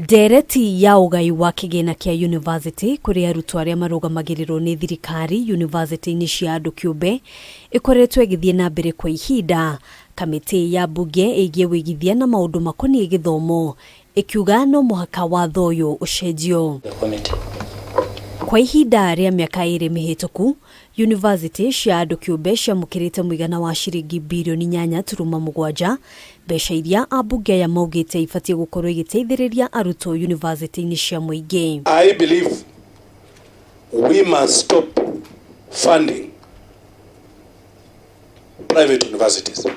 Ndereti ya ũgai wa kĩgĩna kĩa yunivasĩtĩ kũrĩ arutwo arĩa marũgamagĩrĩrwo nĩ thirikari yunivasĩtĩ-inĩ cia andũ kĩũmbe ĩkoretwo ĩgĩthiĩ na mbere kwa ihinda, kamĩtĩ ya mbunge ĩgiĩ ũigithia na maũndũ makoniĩ gĩthomo ĩkiuga no mũhaka watho ũyũ ũcenjio. Kwa ihinda rĩa mĩaka ĩrĩ mĩhĩtũku, Yunivasĩtĩ cia andũ kĩũmbe ciamũkĩrĩte mũigana wa ciringi birioni 8.7, mbeca iria ambunge aya maugĩte ibatiĩ gũkorwo igĩteithĩrĩria arutwo yunivasĩtĩ-inĩ cia mũingĩ. I believe we must stop funding private universities,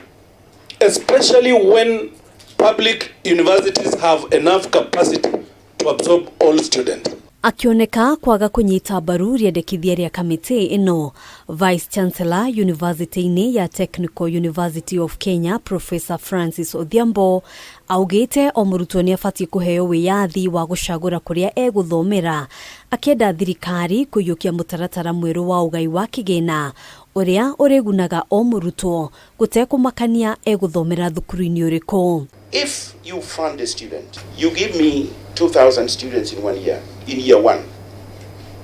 especially when public universities have enough capacity to absorb all students. Akĩoneka kwaga kũnyita mbaru rĩendekithia rĩa kamĩtĩ ĩno, Vice Chancellor yunivasĩtĩ-inĩ ya Technical University of Kenya Professor Francis Odhiambo augĩte o mũrutwo nĩ abatiĩ kũheo wĩyathi wa gũcagũra kũrĩa egũthomera, akĩenda thirikari kũiyũkia mũtaratara mwerũ wa ũgai wa kĩgĩna ũrĩa ũrĩgunaga o mũrutwo gũtekũmakania egũthomera thukuru-inĩ ũrĩkũ. If you fund a student, you give me 2,000 students in one year, in year one.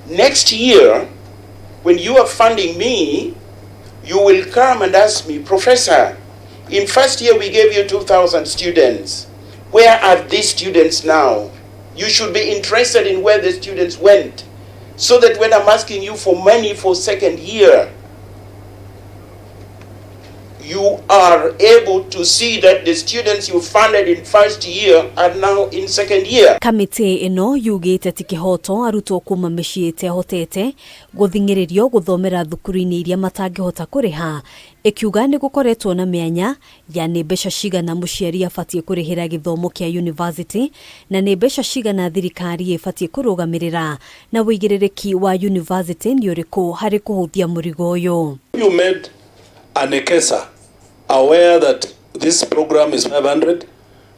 Next year, when you are funding me, you will come and ask me, Professor, in first year we gave you 2,000 students. Where are these students now? You should be interested in where the students went, so that when I'm asking you for money for second year, you are able to see that the students you funded in first year are now in second year. Kamĩtĩ ĩno yugĩte ti kĩhoto arutwo kuma mĩciĩ ĩtehotete gũthing'ĩrĩrio gũthomera thukuru-inĩ iria matangĩhota kũrĩha, ĩkiuga nĩ gũkoretwo na mĩanya ya nĩ mbeca cigana mũciari abatiĩ kũrĩhĩra gĩthomo kĩa yunivasĩtĩ na nĩ mbeca cigana thirikari ĩbatiĩ kũrũgamĩrĩra na ũigĩrĩrĩki wa yunivasĩtĩ nĩ ũrĩkũ harĩ kũhũthia mũrigo ũyũ. You made an EKESA aware that this program is 500,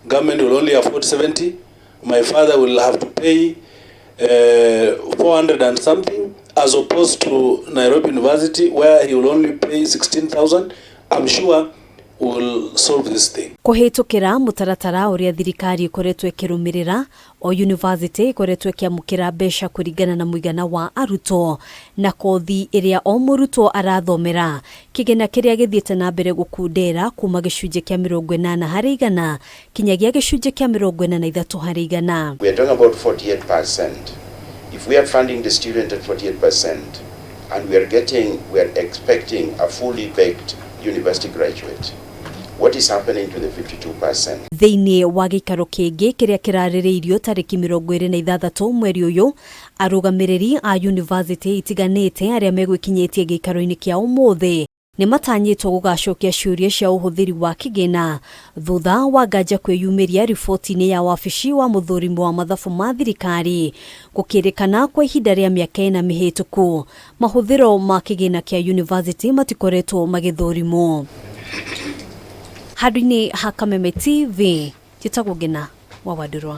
government will only afford 70, my father will have to pay 400 and something, as opposed to Nairobi University where he will only pay 16,000. I'm sure will solve this thing. Kũhĩtũkĩra mũtaratara ũrĩa thirikari ĩkoretwo ĩkĩrũmĩrĩra, o yunivasĩtĩ ĩkoretwo ĩkĩamũkĩra mbeca kũringana na mũigana wa arutwo na kothi ĩrĩa o mũrutwo arathomera, kĩgĩna kĩrĩa gĩthiĩte na mbere gũkundera kuma gĩcunjĩ kĩa 80% kinyagia gĩcunjĩ kĩa 43%. We are talking about 48%. If we are funding the student at 48% and we are expecting a fully baked university graduate, what is happening to the 52%? Thĩinĩ wa gĩikaro kĩngĩ kĩrĩa kĩrarĩrĩirio tarĩki 26 mweri ũyũ, arũgamĩrĩri a yunivasĩtĩ itiganĩte arĩa megwĩkinyĩtie gĩikaro-inĩ kĩa ũmũthĩ nĩ matanyĩtwo gũgacokia ciũria cia ũhũthĩri wa kĩgĩna thutha wa nganja kwĩyumĩria riboti-inĩ ya wabici wa mũthũrimi wa mathabu ma thirikari gũkĩrĩkana kwa ihinda rĩa mĩaka 4 mĩhĩtũku mahũthĩro ma kĩgĩna kĩa yunivasĩtĩ matikoretwo magĩthũrimwo. Handũ-inĩ ha Kameme TV, njĩtagwo Ngina wa Wandũrwa.